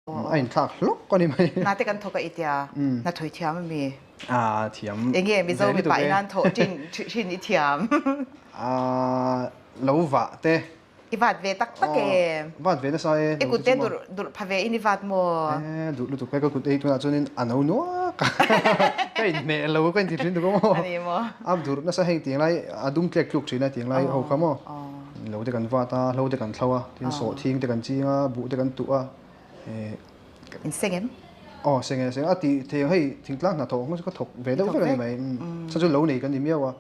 A inthlak hlawk a ni mai. Hna te kan thawk a i tia, hna thawi thiam a mi? A thiam. Enge Mizo mipa in an thawh thin thin i thiam? A lo vah te. I vat ve tak tak em? Vat ve nasa e. I kut te durh durh pha ve in i vat maw? E durh lutuk e ka kut ei tunah chuanin a no nuak a. Ka inhmeh lo ka inti thin tuk a maw? A ni maw? A durh nasa heng tiang lai a dum tlek tluk thin a tiang lai ho kha maw? Lo te kan vat a, hlo te kan thlo a, tin sawhthing te kan ching a, buh te kan tuh a. In seng em? Aw seng e, seng a ti thei ang hei thingtlang hna thawk ka thawk ve deuh vek a ni mai. Chhan chu lo nei kan ni miau a.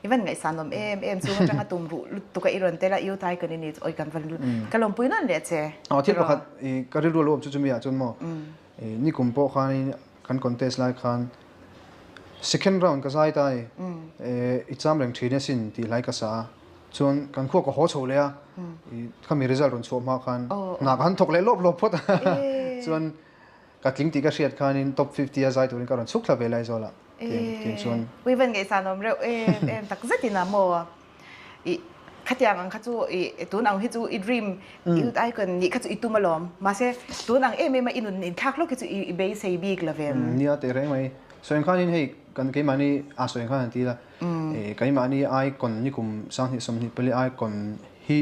I van ngaihsan awm em em chung atanga tum ruh lutuk a i rawn tel a U Tai kan i ni oi kan van ka lawmpui nawn leh che. Aw thil pakhat i ka rilru lo awm chu chumi ah chuan maw i nikum pawh khanin kan contest lai khan second round ka zai ta a ni. I cham reng thin asin tih hlai ka sa a. Chuan kan khua ka haw chho leh a, i khami result rawn chhuah hma khan hna ka han thawk leh lawp lawp phawt a. Chuan ka tling tih ka hriat khanin top 50 a zai turin ka rawn chhuk thla ve lai Aizawl ah tiang chuan. Ui van ngaihsan awm reuh em em tak zetin a maw i khatiang ang kha chu i tun ang hi chu i dream youth icon nih kha chu i tum alawm mahse tun ang em em a i nun inthlak hlawk hi chu i beisei bik lovem. Nia teh reng mai. Sawi ang khanin hei kan keimahni a sawi ang khan han ti ila Keimahni icon nikum 2024 icon hi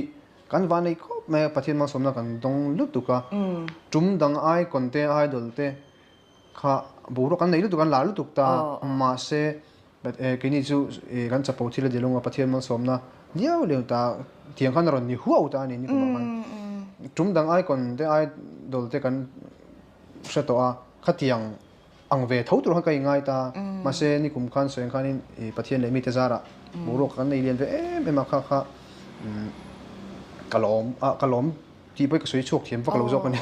kan van nei khawp mai a, Pathian malsawmna kan dawng lutuk a, tum dang icon te idol te kha boruak kan nei lutuk an lar lutuk ta, mahse keini chu kan chapo thil a dil a, Pathian malsawmna liau liau ta tiang khan a rawn ni huau ta a ni nikum ah khan. Tum dang icon te idol te kan hre tawh a, khatiang ang ve tho tur khan ka inngai ta. Mahse nikum khan sawi ang khanin i Pathian leh mite zarah boruak kan nei lian ve em em a kha kha ka lawm a ka lawm tih pawh hi ka sawi chhuak thiam vak lo zawk a ni.